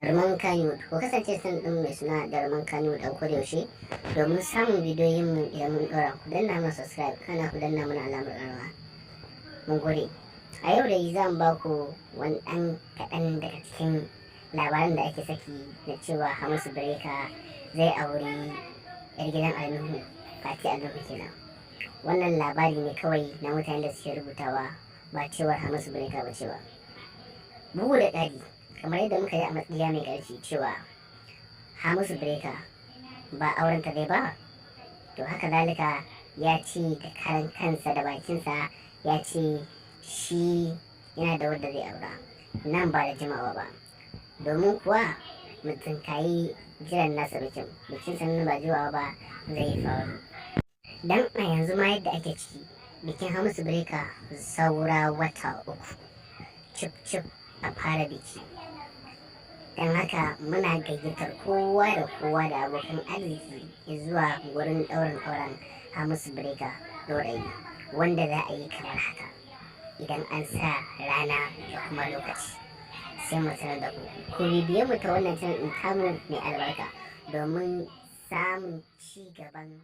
Jaruman Kannywood. Ku kasance san ɗin mai suna Jaruman Kannywood a kodayaushe domin samun bidiyoyin mu idan mun ɗora. Ku danna mana subscribe, kana ku danna mana alamar ƙararrawa. Mun gode. A yau dai zan ba ku wani ɗan kaɗan daga cikin labaran da ake saki na cewa Hamisu Breaker zai auri 'yar gidan Ali Nuhu, Fati Ali Nuhu kenan. Wannan labari ne kawai na mutanen da suke rubutawa, ba cewar Hamisu Breaker ba cewa. Bugu da ƙari, kamar yadda muka yi a matsiya mai ƙarfi cewa Hamisu Breaker ba aurenta zai ba, to haka zalika ya ce da karan kansa da bakinsa, ya ce shi yana da wadda zai aura nan ba da jimawa ba. Domin kuwa mutum kayi jiran nasa bikin sannan ba jimawa ba zai faru. Dan a yanzu ma yadda ake ciki, bikin Hamisu Breaker saura wata 3 cif cif a fara biki. Don haka muna gayyatar kowa da kowa da abokan arziki zuwa wurin ɗaurin auren Hamisu Breaker Ɗorayi, wanda za a yi kamar haka. Idan an sa rana da kuma lokaci, sai mu sanar da ku. Ku bibiye mu ta wannan channel ɗin tamu mai albarka domin samun ci gaban